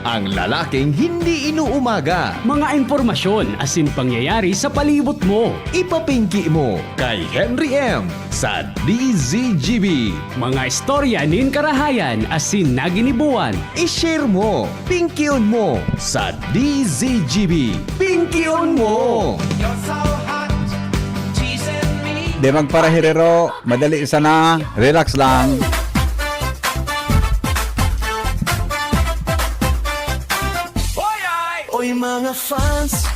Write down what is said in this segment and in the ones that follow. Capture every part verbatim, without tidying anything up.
Ang lalaking hindi inuumaga. Mga impormasyon asin pangyayari sa palibot mo. Ipapingki mo kay Henry M sa D Z G B. Mga istorya nin karahayan asin naginibuan. I-share mo, pingkion mo sa D Z G B. Pingkion mo! Di magparaherero, madali sana, relax lang. Oy, mga fans,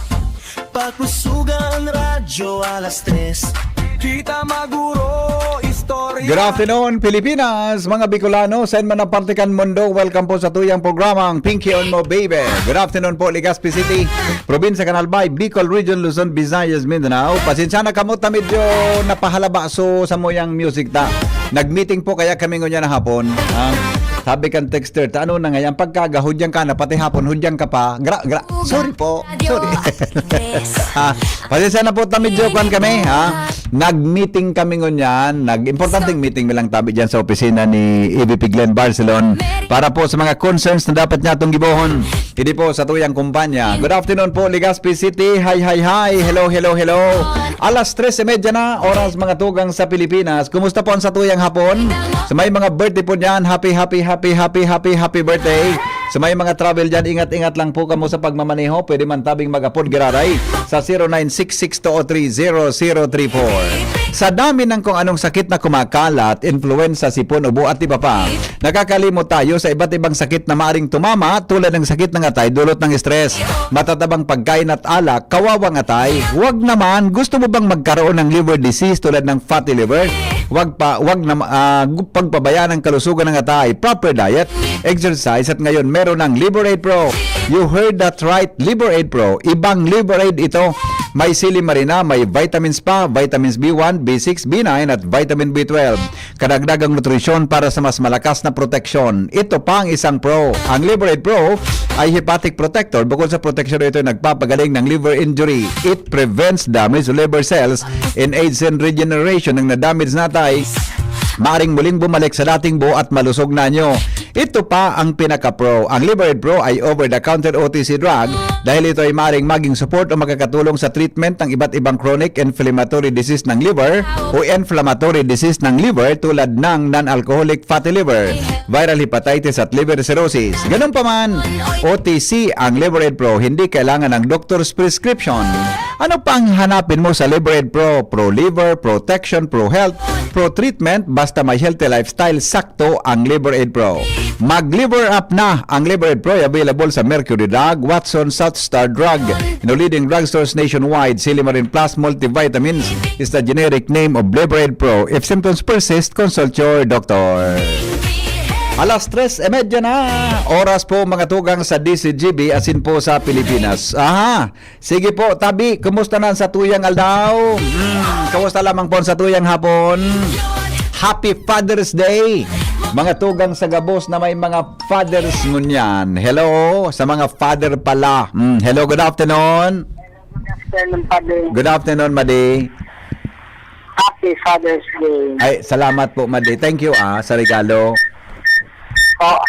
pagkusugan radyo alas tres. Kita maguro, istorya. Good afternoon, Pilipinas, mga Bicolano, saan man ang parte kan mundo, welcome po sa tuyang programang Pinky on Mo, Baby. Good afternoon po, Legazpi City, Probinsya kan Albay, Bicol Region, Luzon, Visayas, Mindanao. Pasensya na kamo ta medyo napahalaba so sa muyang music ta. Nag-meeting po kaya kami ngunyan na hapon. Ah, sabi kan texter, ta ano na ngayon, pagkaga, hudyang ka na, pati hapon, hudyang ka pa. Gra, gra, sorry po. Sorry. Ah, pasensya na po, ta medyo kwan kami, ha? Nag-meeting kami ngunyan. Nag-importanteng meeting mi lang tabi dyan sa opisina ni E V P Glenn Barcelon para po sa mga concerns na dapat niya itong gibohon. Hindi po sa tuyang kumpanya. Good afternoon po, Legazpi City. Hi, hi, hi. Hello, hello, hello. Alas tres y media na, oras mga tugang sa Pilipinas. Kumusta po ang sa tuyang hapon? Sa may mga birthday po niyan, happy, happy, happy, happy, happy, happy birthday. Sa may mga travel dyan, ingat-ingat lang po kamo sa pagmamaneho. Pwede man tabing mag-apod giraray sa zero nine six six two oh three zero zero three four. Sa dami ng kung anong sakit na kumakalat, influenza, sipon, ubo at iba pa, nakakalimot tayo sa iba't ibang sakit na maaring tumama tulad ng sakit ng atay dulot ng stress, matatabang pagkain at alak, kawawang atay. Wag naman, gusto mo bang magkaroon ng liver disease tulad ng fatty liver? Wag pa, wag na, ah, gu- pagpabayaan ang kalusugan ng atay. Proper diet, exercise, at ngayon meron ng Liver Aid Pro. You heard that right, Liver Aid Pro. Ibang Liver Aid ito. May sili marina, may vitamins pa, vitamins B one, B six, B nine, at vitamin B twelve. Kadagdagang nutrisyon para sa mas malakas na proteksyon. Ito pa ang isang pro. Ang Liver Aid Pro ay hepatic protector. Bukod sa proteksyon, ito ay nagpapagaling ng liver injury. It prevents damage to liver cells and aids in regeneration ng na-damage na atay. Maaring muling bumalik sa dating buo at malusog na anyo. Ito pa ang pinaka-pro. Ang Liver Aid Pro ay over-the-counter O T C drug dahil ito ay maaring maging support o makakatulong sa treatment ng iba't ibang chronic inflammatory disease ng liver o inflammatory disease ng liver tulad ng non-alcoholic fatty liver, viral hepatitis at liver cirrhosis. Ganun pa man, O T C ang Liver Aid Pro, hindi kailangan ng doctor's prescription. Ano pang hanapin mo sa Liver Aid Pro? Pro liver, protection, pro health, pro treatment, basta may healthy lifestyle, sakto ang Liver Aid Pro. Mag Liver Up na! Ang Liver Aid Pro ay available sa Mercury Drug, Watson, South Star Drug, no leading drugstores nationwide. Silimarin Plus Multivitamins is the generic name of Liver Aid Pro. If symptoms persist, consult your doctor. Alas tres y media na. Oras po, mga tugang, sa D Z G B, asin po sa Pilipinas. Aha! Sige po, tabi, kumusta na sa tuyang aldaw? Hmm, kumusta lamang po sa tuyang hapon? Happy Father's Day! Mga tugang sa gabos na may mga fathers ngunyan. Hello, sa mga father pala. Hmm, hello, good afternoon. Good afternoon, Padre. Good afternoon, Madi. Happy Father's Day. Ay, salamat po, Madi. Thank you, ah, sa regalo. Oh.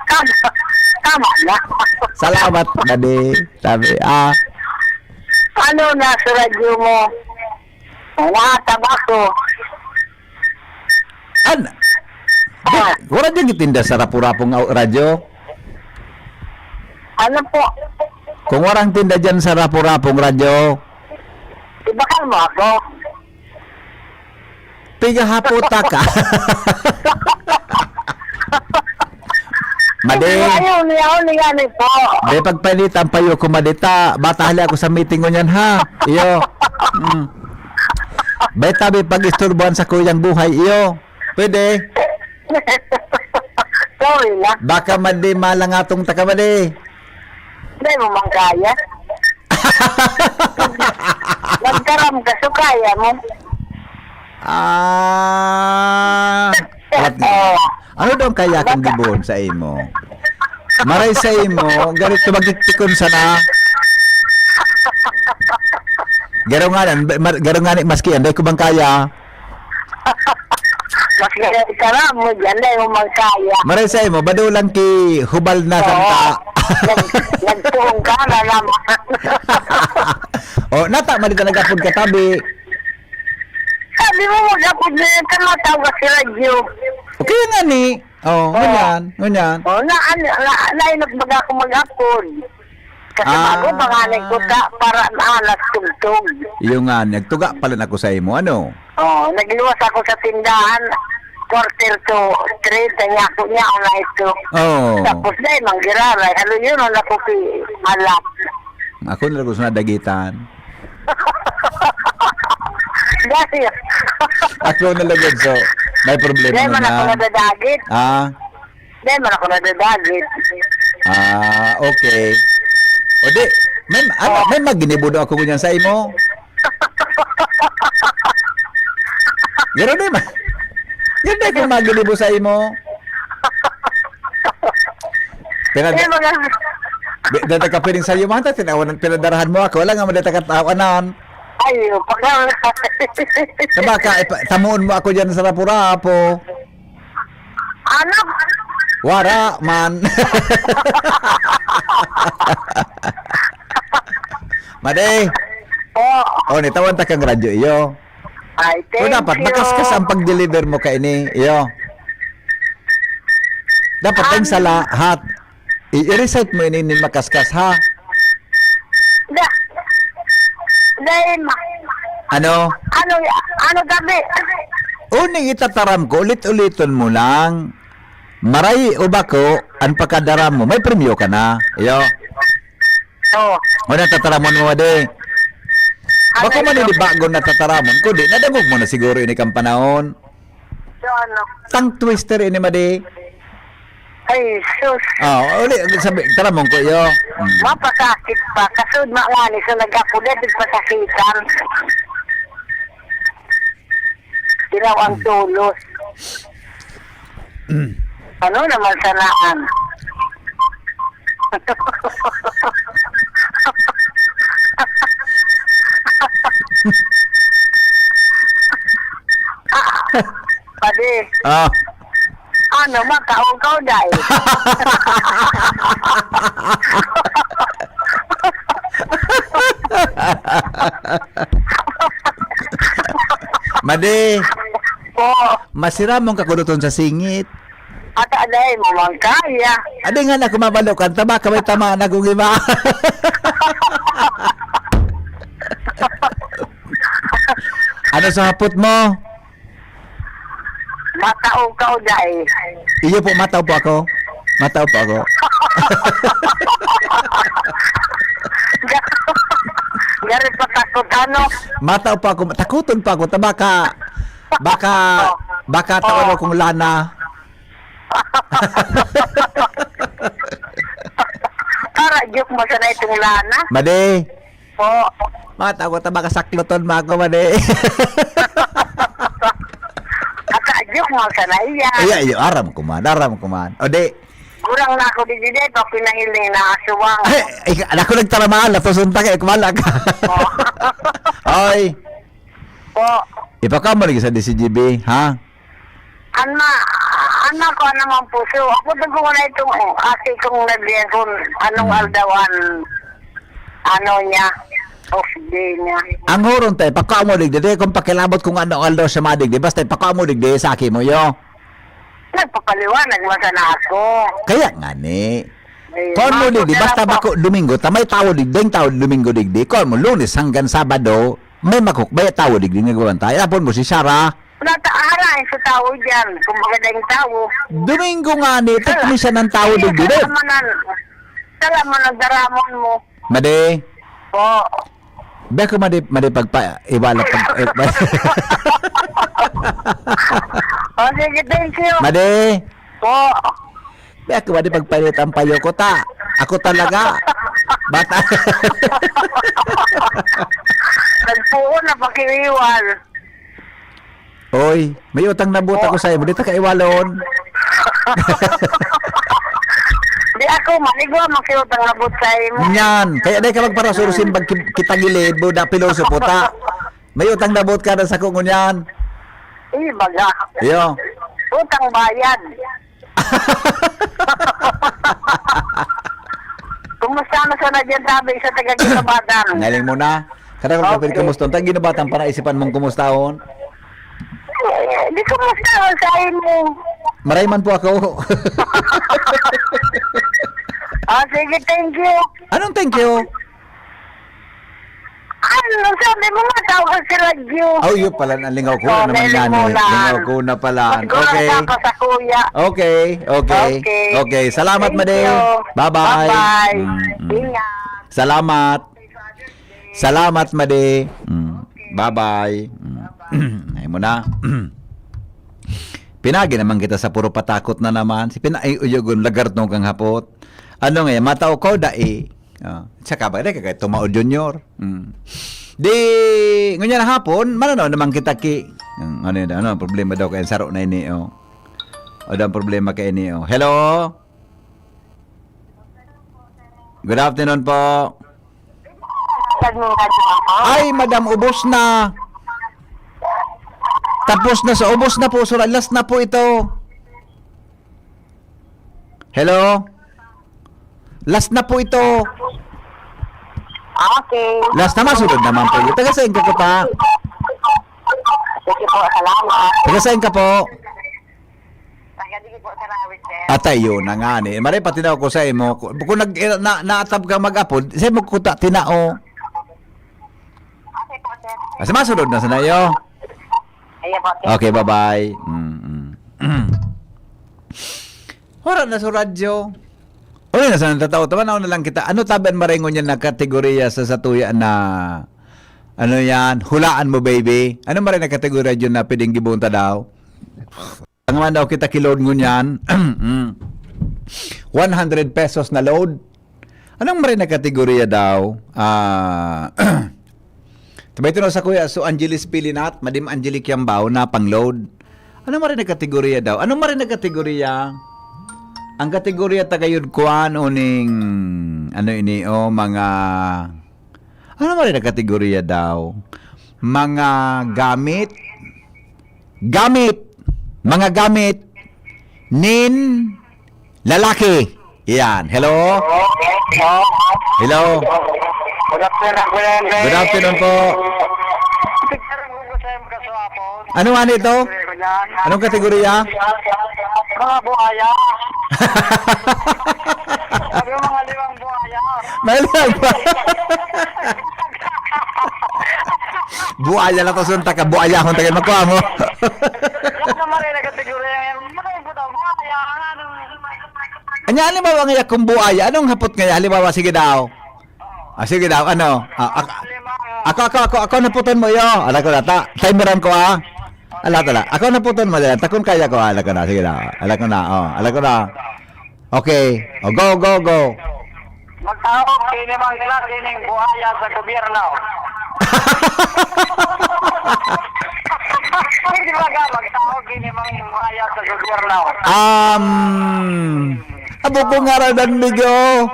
Tama, tama na. Salamat, Madi. Sabi, ah, Ano na sa radyo mo? Wala, tabako. An? Di, wala dyan gitinda sa rapo-rapong au-, radyo? Ano po? Kung warang tinda dyan sa rapo-rapong radyo. Ibakal mo ako. Pigahaputa ka. Madi. Ayaw niya, ayaw niya ni po. Di pagpainit ang payo ko, Madi, ta. Bata hali ako sa meeting ngunyan, ha? Iyo. Mm. Bay, tabi, pag-isturbuhan sa kuyang buhay, iyo. Pwede. Sorry na. Baka, Madi, malangatong ta ka, Madi. Hindi mo man kaya. Magkaram ka, so kaya mo. Ah. Oh. Ano daw ang kaya kong gibohon sa imo? Maray sa imo, ganito magtitikon sana. Garo nga, mar-, garo nga ni, maski anday ko bang kaya? Mas gaya ka na mo dyan, dahil mo magkaya. Maray sa imo, bado lang ki hubal na Oo. santa. Nag-, nagtuong ka na naman. Oh, nata, malita nag-apod ka tabi. Sabi mo, mag-apod na yan, tama, tawag si radyo. Okay nga ni. Oh, Oo. ngunyan, ngunyan. Oh, na, ano, na, nainot baga ako mag-apod. Kasi Ah. bago, panganay ko ka, para maalas tugtog. Iyo nga, nagtuga pala na ko sa imo, ano? Oh, nagluwas ako sa tindahan, quarter to three, kanya ako niya, ako na ito. Oh. Tapos dahil manggiraray, halo yun, ang nakupi, alak. Ako na lang gusto na dagitan. Dahil, Ako na lang gusto. May problema dahil man na. ako nadadagit. Ah? Dahil man ako nadadagit. Ah, okay. O di, may, ano, Ah. may maginibo daw ako ngunyan sa imo. Pero di ma-, yun na yung maginibo sa imo. Pinad-, May mga di, dati ka piling sa'yo, mata, tinawan, pinadarahan mo ako. Wala nga, madali ka tawanan. Ay, pagka Sabaka, ipa-, tamuon mo ako dyan sa rapo-rapo. Ano? Wara man. Madi. Po. O, nitawan ta kang radyo iyo. Ay, So, thank dapat you. makaskas ang pag-deliver mo kaini, iyo. Dapat Um, tayong sa lahat. I-, i-recite mo ini nin makaskas, ha? Da-, dahil ma-, Ano? ano, ano gabi? Uning itataram ko, ulit-uliton mo lang. Maray o bako, ang pagkadaram mo, may premyo ka na. Iyo. Oh. Una tataramon mo, Madi. Ano Bako man ito? Hindi bago na tataramon, kundi nadangog mo na siguro ini kang panahon. So, ano? Tongue twister ini, Madi. Ay, sus. Ah, uli, sabi, taramon ko, iyo. Mm. Mapasakit pa. Kasud, mangani, so nagkapulit, nagpasakitan. Tiraw ang Mm. tulos. Mm. Ano naman sanaan? Padi. Ah. Ano, makaon ka o dai? Madi. Po. Masiramon ka kuduton sa singit. At aday mo man kaya. Adi nga na kumabalo ka, tama ka may tama na kung iba. Ano sa hapot mo? Matao ka o dai? Iyo po, matao po ako. Matao po ako. Gari pa takot, ano? Matao po ako. Takuton po ako. Ta baka, baka, baka Oh. tawag akong lana. Para joke mo sa na itong lana. Madi. Po. Mata ko ta baka sakloton mo ako, Madi. Ata joke mo sa na iya. Iya, iya, aram ko man, aram ko man. O di. Gurang na ako di di pa pinahiling na aswang. Ay, ay, ako nagtaramaan, natoson ta kay kumalak. Oh. Oy. Po. Ipakamulig sa D C G B, ha? An ma-, an ma ko naman po. So, ako din ko na itong, oh, ate kong nagbiyan kung anong Hmm. aldawan, ano niya, off day niya. Ang huron tayo, pakuha mo digdi, di kung pakilabot kung ano aldaw siya madigdi, basta pakuha mo digdi, sa aki mo, yo. Nagpapaliwanag mo sana ako. Kaya nga ni. Eh, Kuha mo ma'am, digdi, kaya basta po. bako Domingo, ta may tao digdi, ang tao Domingo digdi, kuha mo Lunes hanggang Sabado, may makuk-, may tao digdi, nagbabantay. Tapon mo si Sarah. Nataarayan sa tao dyan, kumbaga dahil tao. Domingo nga ni, Hala. tikmi siya ng tao Sige, digdi, di? salamanan. Salamanan, daramon mo. Madi? Po. Be ako madi, madi pagpa-, iwala pag-, eh, Oh, sige, thank you. Madi? Po. Be ako madi pagpalit ang payo ko, ta. Ako talaga. Bata. Nagpuon na pakiiwal. Oy, may utang na buta ko Oh. sa'yo. Di ta kaiwalon. Di ako, maligwa, makiutang na buta sa'yo mo. Nyan. Kaya di ka magparasurusin pag ki-, kita gilid mo na pilosopo ta. May utang na buta ka na sa kungon yan. Eh, baga. Iyo. Utang bayad. Kumusta na sana dyan, sabi sa taga Ginobatan? Nahiling mo na? Kada ko kapit Okay. kumusta? Taga Ginobatan pa naisipan mong kumustahon? Eh, di kumusta ang sain mo? Maray man po ako. Ah, sige, thank you. Anong thank you? Ano, sabi mo nga, tawag si Radyo. Oh, yun pala, nalingaw ko Oh, na naman nahiling yan mo eh. na. Lingaw ko na pala. Mas gumanda Okay. pa sa kuya. Okay, okay. Okay. Okay, salamat, Thank Madi. you. Bye-bye. Bye-bye. Mm, mm. Ingat. Salamat. Salamat, Madi. Mm. Bye-bye. Mm. Ay mo na. Pinagi naman kita sa puro patakot na naman. Si pina-, ay, uyogon, lagartong kang hapot. Ano nga, matao ko, dai. Ah, saka ba, di ka kay Tumao Junior? Mm. Di, ngunyan na hapon, mananaw naman kita ki, ang ano yun, ano, ang problema daw kay saro na ini, oh. O daw ang problema kay ini, oh. Hello? Good afternoon po. Ay, madam, ubos na. Tapos na sa, ubos na po, sura, last na po ito. Hello? Last na po ito. Okay. Last na, masunod naman po yun. Taga saan ka po, pa? Sige po, salamat. Taga saan ka po? Taga dito po sa Rawit, sir. Atay, yun na nga ni. Maray, pati na ako sa imo. Kung, kung nag, na, naatab ka mag-apod, sa imo kuta, tinao. Okay po, sir. Kasi masunod na sa nayo. Ayan po, sir. Okay, bye-bye. Mm-mm. Wala na sa radyo. Wala na sa nagtatao. Tama na, na lang kita. Ano tabi ang maringon niya na kategorya sa satuya na, ano yan, hulaan mo, baby? Ano maray na kategorya dyan na pwedeng gibunta daw? Ang man daw kita ki-load ngunyan, mm, one hundred pesos na load. Anong maray na kategorya daw? Ah, tabay ito na sa kuya, so Angelis Pilinat, Madim Angelic Yambao na pang-load. Anong maray na kategorya daw? Anong maray na kategorya? Ang kategorya tagayod kuan o ning, ano ini, o mga, ano maray na kategorya daw? Mga gamit, gamit, mga gamit nin lalaki. Yan. Hello? Hello? Hello? Good afternoon, Kuya Henry. Good afternoon po. Ano nga nito? Anong kategorya? Mga buhaya. Sabi mo, mga limang buhaya. May limang buhaya. Buaya na to, sunta ka. Buaya akong tagal magkuha mo. Yan naman eh, nagkategorya yan. Ano yung buta? Buaya, ano? Anya, halimbawa nga kung buaya, anong hapot nga? Halimbawa, sige daw. Ah, sige daw, ano? Ah, ak-, ako, ako, ako, ako naputon mo, yo. Ala ko na, ta. Timeran ko, ah. Ala, tala. Ako naputon mo, dyan. Takon kaya ko, ala ko na. Sige daw. Ala ko na, oh. Ala ko na. Okay. O, go, go, go. Magtaog kini mang klase ning buhaya sa gobyerno. Di ba ka, magtaog kini mang buhaya sa gobyerno? Um, abo ko ngaranan, migo.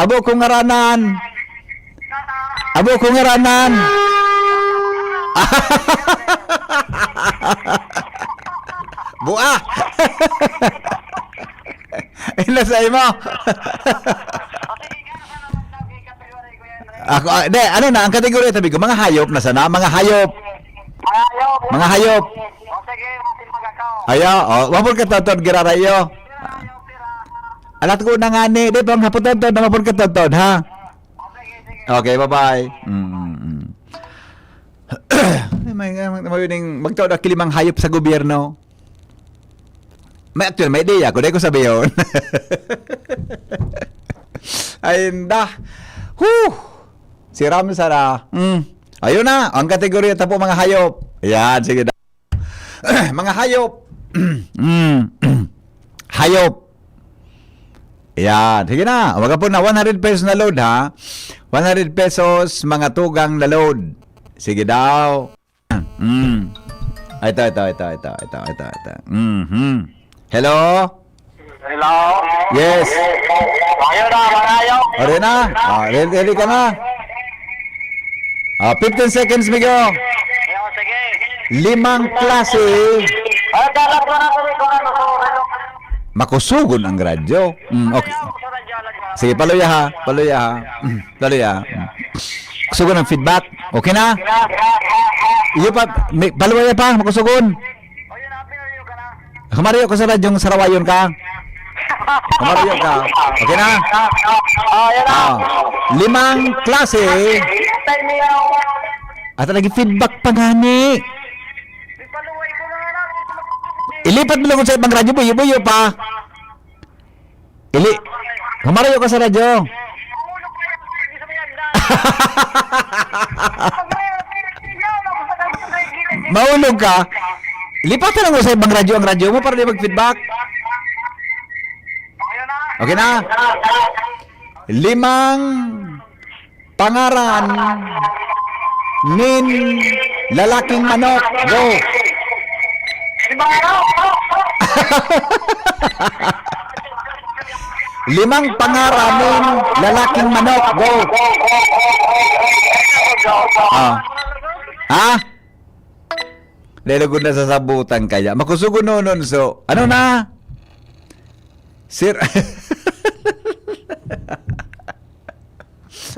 Abo ko ngaranan. Abo ko ngaranan. Bua. Ina sa imo. Ako, ah, di, ano na, ang kategorya, sabi ko, mga hayop na sana, mga hayop. Mga hayop. Mga hayop. O, sige, masin mag-ako. Ayaw, oh, wapon ka totod, girarayo. Alat ko na nga ni, di, pang hapon totod, na wapon ka totod, ha? O, sige, sige. Okay, bye-bye. Mm, mm, mm. Ay, may, may, may, magtao na kilimang hayop sa gobyerno. May actual, may ideya ko, dai ko sabi yun. Ay, inda. Huh! Si Ram Sara. Mm. Ayun na, ang kategorya ta po, mga hayop. Ayan, sige daw. Mga hayop. Mm. Hayop. Ayan. Sige na. Wag po na. One hundred pesos na load, ha? One hundred pesos, mga tugang na load. Sige daw. Mm. Ay, ito, ito, ito, ito, ito, ito, ito. Mhm. Hello? Hello? Yes. Ayun na, malayo. Are na? Ah, ready, ready ka na? Ah, fifteen seconds, migo. Ayun, sige. Limang klase Ay, dalag ko na, tuloy ko na, ano, ano. Makusugon ang radyo. Mm, okay. Sige, paluya ha. Paluya ha. Mm, paluya. Mm. Kusugon ang feedback. Okay na? Iyo pa, may, paluya pa, makusugon. Humarayo ka sa radyong sarawayon ka. Humarayo ka. Okay na? Oh, yan na. Ah, limang klase. At lagi feedback pa gani. Ilipat mo lang sa ibang radyo, buyo-buyo pa. Ili, humarayo ka sa radyo. Maulog ka. Lipat na lang mo sa ibang radyo ang radyo mo para di mag-feedback. Okay na? Limang pangaran nin lalaking manok. Go. Limang pangaran nin lalaking manok. Go. Ah. Ha? Lelugod na sa sabutan kaya. Makusugon nonon, so. Ano na? Sir.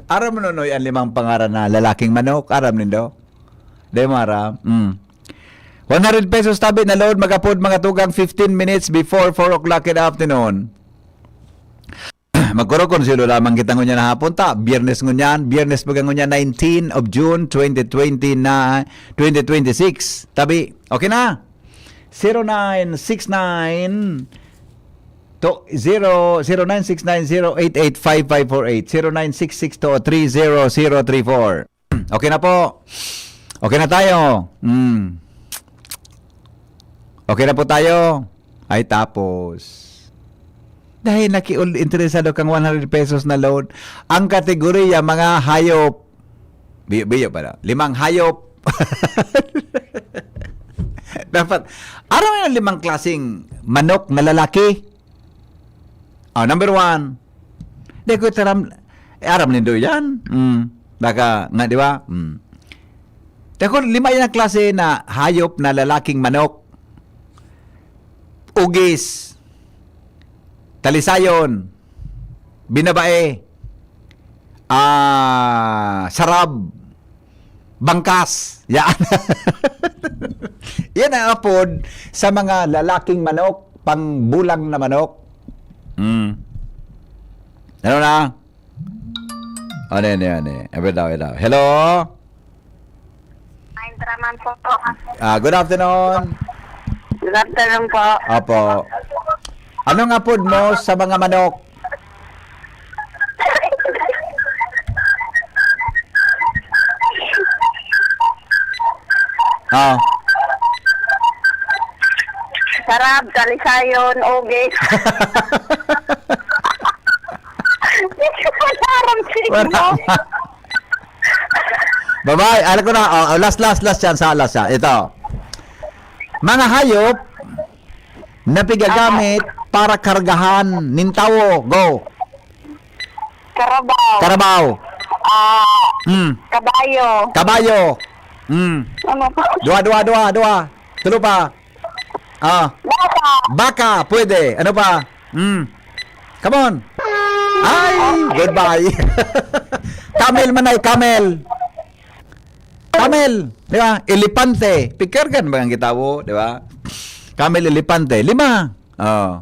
Aram mo, Nonoy, ang limang pangaran na lalaking manok? Aram nindo? Di mo aram? Mm. One hundred pesos tabi na load, mag-upload mga tugang fifteen minutes before four o'clock in the afternoon. Magkorokonsilo lamang kita ngunyan na hapon ta. Biyernes ngunyan, Biyernes pa ngunyan, nineteen of June, twenty twenty na, twenty twenty-six. Tabi, okay na? Zero nine six nine to, zero, zero nine six nine zero eight eight five five four eight, zero nine six six two three zero zero three four. Okay na po. Okay na tayo. Mm. Okay na po tayo. Ay, tapos. Dahil nakiul-, interesado kang one hundred pesos na load, ang kategorya, mga hayop. Biyo, biyo pala. Limang hayop. Dapat, aram mo yung limang klaseng manok na lalaki? Oh, number one. Di ko taram, eh, aram nindo yan. Mm. Baka nga, di ba? Mm. Di ko, lima yan ang klase na hayop na lalaking manok. Ugis, talisayon, binabae, ah, sarab, bangkas. Yan. Yan ang apod sa mga lalaking manok, pangbulang na manok. Mm. Ano na? Ano yan, yan, yan? Ano daw, ano daw? Hello? Ay, draman po. Ah, good afternoon. Good afternoon po. Apo. Anong apod mo sa mga manok? Ah. Sarab, talisayon, ugis. Hindi ko pa aram siguro. Wala. Bye-bye. Alam ko na. Oh, oh, last, last, last chance, ha? Last chance. Ito. Mga hayop na pigagamit para kargahan nin tawo. Go. Karabaw. Karabaw. Ah, Mm. Kabayo. Kabayo. Mm. Ano pa? Dua, dua, dua, dua. Tulo pa. Ah. Baka. Baka, pwede. Ano pa? Mm. Come on. Ay, goodbye. Camel man ay, camel. Camel, di ba? Elepante. Pikargan ba ang gitawo, di ba? Camel, elepante. Lima. Oh.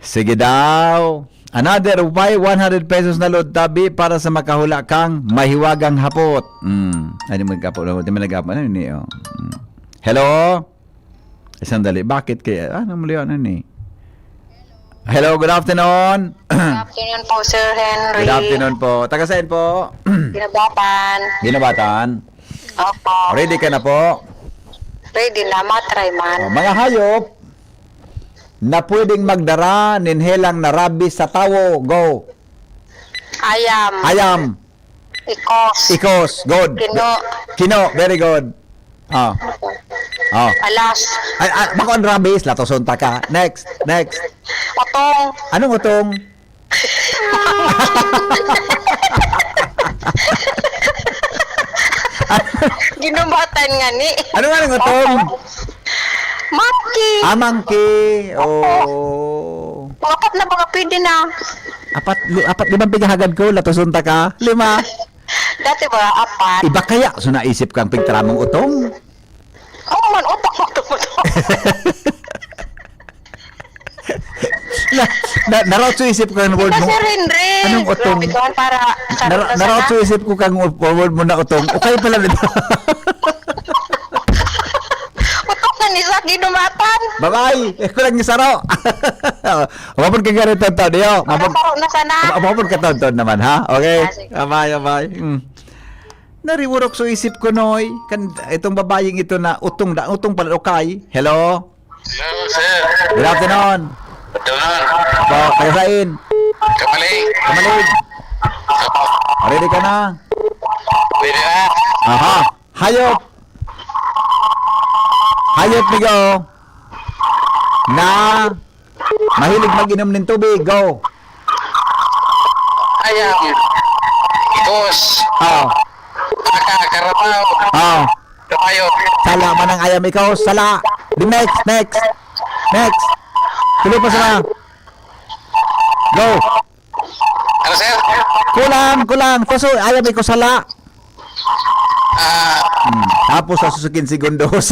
Sige daw. Another five, one hundred pesos na load tabi para sa makahula kang mahiwagang hapot. Mm. Ay, di magkapo. Di man nagkapo. Ano ni, oh? Mm. Hello? Eh, sandali. Bakit kaya? Ah, namuli ako na ni. Hello, good afternoon. Good afternoon po, Sir Henry. Good afternoon po. Taga saan po? Ginabatan. Ginabatan. Opo. Ready ka na po? Ready na, matry man. Oh, mga hayop na pwedeng magdara nin helang na rabies sa tawo. Go. Ayam. Ayam. Ikos. Ikos. Good. Kino. Kino. Very good. Ah. Ah. Alas. Ay, ah, bako ang rabies, latoson ta ka. Next. Next. Otong. Anong otong? Ginubatan nga ni. Ano nga ang otong? Monkey. Ah, monkey. Oh. Apat na mga pwede na. Apat, li-, apat, limang pighahagad ko, latoson ta ka. Lima. Dati ba, apat? Iba kaya? So, naisip kang pigtramong utong? Oo man, utong, utong, utong. Na, na, narotso isip ko ang word mo. Kasi rin, rin. Anong utong? Grabe ka, para sa Nara-, narotso isip ko kang word mo na utong. Okay pala nito. Utong na ni Saki dumatan. Bye-bye. Eh, kulang ni Saro. Umabot ka ganito, Antonio. Umabot, Saro na sana. Umabot ka, Tonton, naman, ha? Okay. Ah, sige. Bye-bye, bye-bye. Hmm. Nariwurok sa isip ko, Noy. Kan, itong babayeng ito na utong, da-, utong pala, okay. Hello? Hello, sir. Good afternoon. Good afternoon. Po, kayo sain? Kamalig. Kamalig. Ready ka na? Ready na. Aha. Hayop. Hayop, migo. Na mahilig mag-inom ng tubig. Go. Ayam. Ikos. Oh. Baka, karabaw. Oh. Kabayo. Sala man ang ayam, ikos. Sala. The next, next. Next. Tuloy pa sana. Go. Ano, sir? Kulang, kulang. Paso, ayam, ikos, sala. Ah. Hmm. Tapos sa susukin segundos.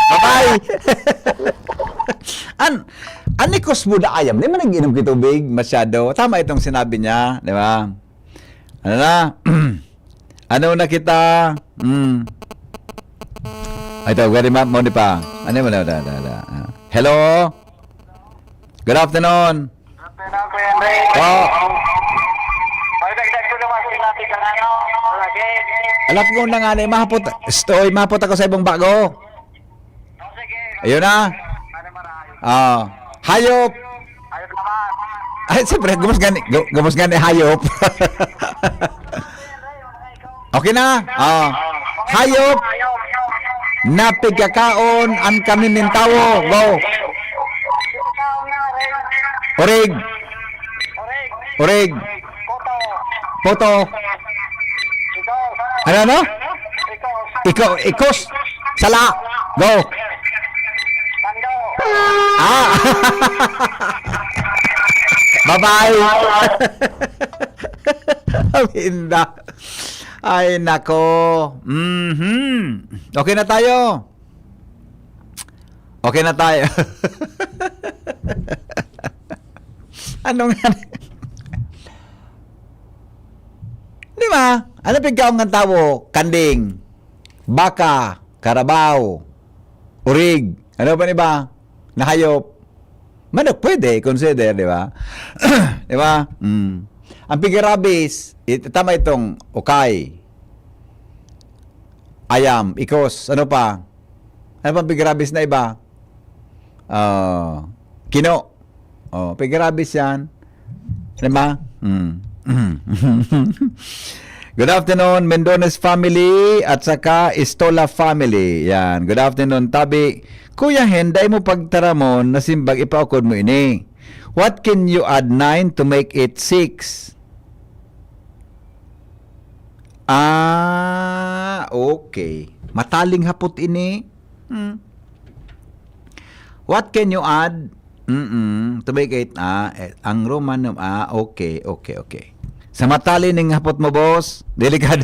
Bye-bye. An, an ikos mo da ayam, di man nag-inom ki tubig masyado. Tama itong sinabi niya, di ba? Ano na? Ano na kita? Hmm. Ay, ito, very ma-, mo di pa. Ano mo na, da, da, da. Ah. Hello? Good afternoon. Afternoon, Kuya Andre. Po. Magdagdag ko naman, sinabi ka na, no? Okay. Alam ko na nga, eh, mahapot, stoy, mahapot ako sa ibang bago. Oh, sige. Ayun na. Ano marayo? Ah. Hayop. Hayop naman. Ay, siyempre, gumos gani, gu-, gumos gani, hayop. Okay na? Ah. Hayop. Napigkakaon an kanin nin tawo. Go. Orig. Orig. Puto. Ano, ano? Iko, ikos. Sala. Go. Ah. Bye-bye. Aminda. Ay, nako. Mhm. Okay na tayo. Okay na tayo. Ano nga? Di ba? Ano pigkaon ng tawo? Kanding, baka, karabaw, urig. Ano pa, di ba? Na hayop. Manok, pwede, consider, di ba? Di ba? Mm. Ang pigarabis, it-, tama itong ukay. Ayam, ikos, ano pa? Ano pang pigarabis na iba? Ah, kino. Oh, pigarabis yan. Di ba? Mm. Good afternoon, Mendones family at saka Istola family. Yan. Good afternoon, Tabi. Kuya Hen, dai mo pagtaramon na simbag ipaukod mo ini. What can you add nine to make it six? Ah, okay. Mataling hapot ini. Hmm. What can you add? Mm-mm. To make it, ah, eh, ang Roman num-, ah, okay, okay, okay. Sa matali ning hapot mo, boss, delikado.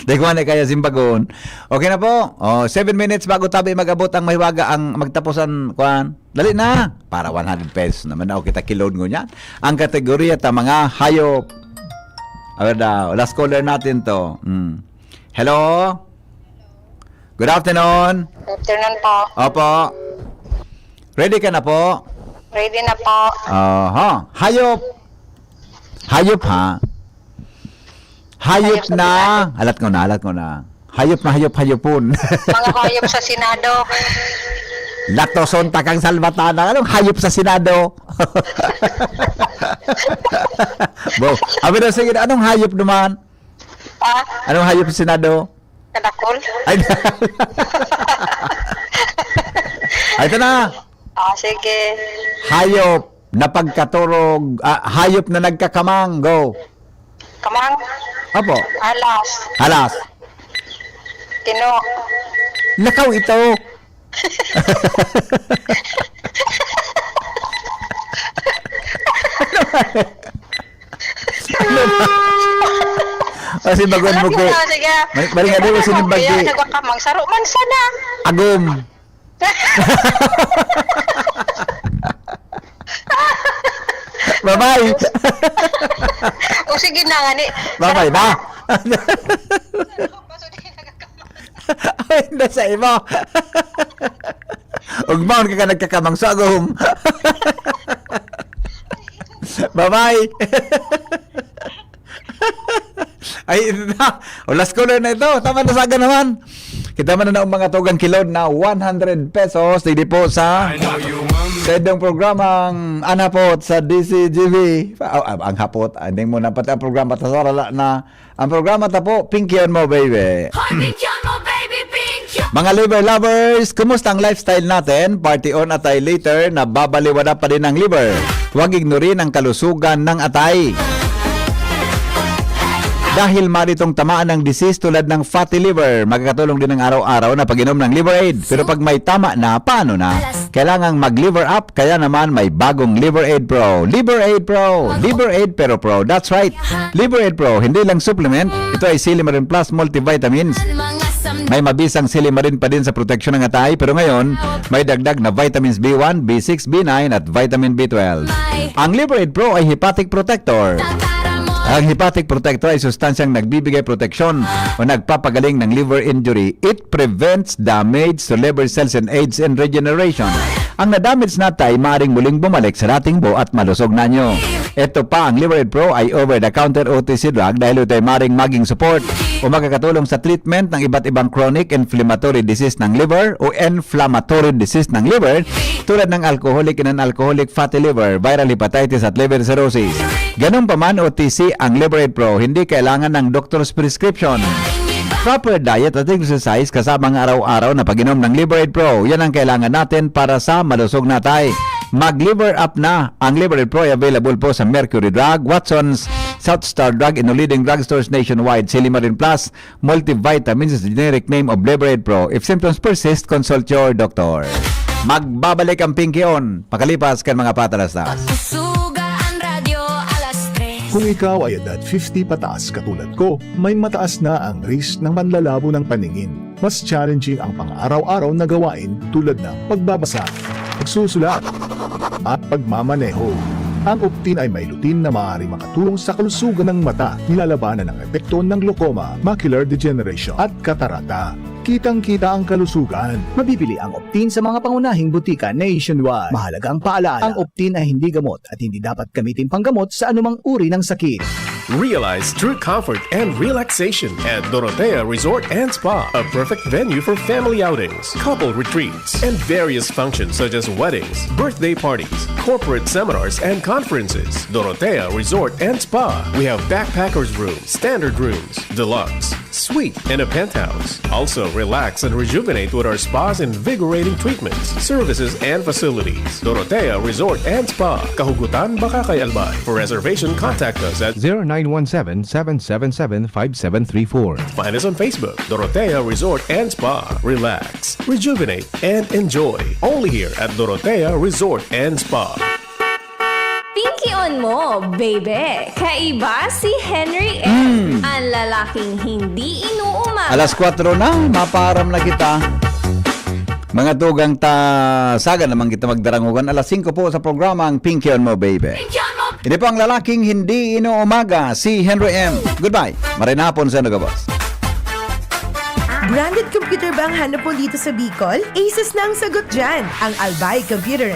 Di ko na kaya simbagon. Okay na po. Oh, seven minutes bago tabi mag-abot ang mahiwaga ang magtapusan, kwan. Dali na. Para one hundred pesos naman na kita kilod ngunyan. Ang kategorya ta mga hayop. Ano daw? Last caller natin to. Mm. Hello? Good afternoon. Good afternoon po. Opo. Ready ka na po? Ready na po. Aha. Hayop. Hayop, ha? Hayop Hayop sa na. Alat ko na, alat ko na. Hayop na hayop, hayopon. Mga hayop sa Senado. Latoson takang salbatana. Anong hayop sa Senado? Bo, abi na, sige, anong hayop naman? Ah, Anong hayop sa Senado? Kadakol. Ay, ay, ito na. Ah, sige. Hayop na pagkaturog, ah, hayop na nagkakamang. Go. Kamang. Apo. Alas. Alas. Tino. Lakaw ito. Ano ba? Ano ba? Kasi baguhan mo ko. Sige. May, bali nga daw, Sige, sinimbag kaya di. Nagkakamang saro man sana. Agom. Bye-bye. O, sige na nga ni. Bye-bye na. Ay, nasa imo. Ugmaon ka ka nagkakamang sagom. Bye-bye. Ay, ito na. O, last caller na ito. Tama na saga naman. Kita man na ang mga tugang kilod na one hundred pesos. Digdi po sa, sa idong programang An Hapot sa D C G B. Ah, ah, ang hapot. Ah, hindi mo na pati ang programa. Tasarala na. Ang programa ta po, Pinky on Mo, Baby. Hoy, Pinky on Mo, Baby, Pinky on. Mga liver lovers, kumusta ang lifestyle natin? Party on, atay later, nababaliwala pa din ang liver. Huwag ignorin ang kalusugan ng atay. Dahil maritong tamaan ng disease tulad ng fatty liver, makakatulong din ang araw-araw na pag-inom ng Liver Aid. Pero pag may tama na, paano na? Kailangang mag-liver up, kaya naman may bagong Liver Aid Pro. Liver Aid Pro! Liver Aid Pero Pro. That's right! Liver Aid Pro, hindi lang supplement, ito ay Silimarin Plus multivitamins. May mabisang silimarin pa din sa proteksyon ng atay, pero ngayon, may dagdag na vitamins B one, B six, B nine at vitamin B twelve. Ang Liver Aid Pro ay hepatic protector. Ang hepatic protector ay sustansyang nagbibigay proteksyon o nagpapagaling ng liver injury. It prevents damage to liver cells and aids in regeneration. Ang nadamage na atay maaring muling bumalik sa dating buo at malusog na nyo. Ito pa, ang Liver Aid Pro ay over-the-counter O T C drug dahil ito ay maring maging support o makakatulong sa treatment ng iba't ibang chronic inflammatory disease ng liver o inflammatory disease ng liver, tulad ng alcoholic and non-alcoholic fatty liver, viral hepatitis at liver cirrhosis. Ganun pa man, O T C ang Liver Aid Pro, hindi kailangan ng doctor's prescription. Proper diet at exercise kasama ang araw-araw na pag-inom ng Liver Aid Pro, yan ang kailangan natin para sa malusog na atay. Mag-Liver Up na! Ang Liver Aid Pro ay available po sa Mercury Drug, Watson's, South Star Drug, in all leading drugstores nationwide, Silimarin Plus, multivitamins is the generic name of Liver Aid Pro. If symptoms persist, consult your doctor. Magbabalik ang Pinky On pakalipas kan mga patalastas. Pagsusuga an radyo, alas tres. Kung ikaw ay edad fifty pataas katulad ko, may mataas na ang risk ng panlalabo ng paningin. Mas challenging ang pang-araw-araw na gawain tulad ng pagbabasa, pagsusulat, at pagmamaneho. Ang Optin ay may lutein na maaaring makatulong sa kalusugan ng mata, nilalabanan ang epekto ng glaucoma, macular degeneration, at katarata. Kitang-kita ang kalusugan. Mabibili ang Optin sa mga pangunahing butika nationwide. Mahalaga ang paalaala, ang Optin ay hindi gamot at hindi dapat gamitin panggamot sa anumang uri ng sakit. Realize true comfort and relaxation at Dorotea Resort and Spa, a perfect venue for family outings, couple retreats, and various functions such as weddings, birthday parties, corporate seminars, and conferences. Dorotea Resort and Spa. We have backpackers room, standard rooms, deluxe, suite, and a penthouse. Also, relax and rejuvenate with our spa's invigorating treatments, services, and facilities. Dorotea Resort and Spa, Kahugutan, Bacacay, Albay. For reservation, contact us at zero nine one seven, seven seven seven, five seven three four. Find us on Facebook, Dorotea Resort and Spa. Relax, rejuvenate, and enjoy. Only here at Dorotea Resort and Spa. Pinky on mo, baby. Kaiba si Henry M. Mm. Ang lalaking hindi inuumaga. Alas kwatro na, mapaaram na kita. Mga tugang ta, saga naman kita magdarangugan. Alas singko po sa programa ang Pinky on Mo, baby. Pinky on Mo. Ini po ang lalaking hindi inuumaga, si Henry M. Goodbye. Maray na hapon sa inyo, gabos. Branded computer ba ang hanap mo dito sa Bicol? Asus na ang sagot dyan. Ang Albay Computer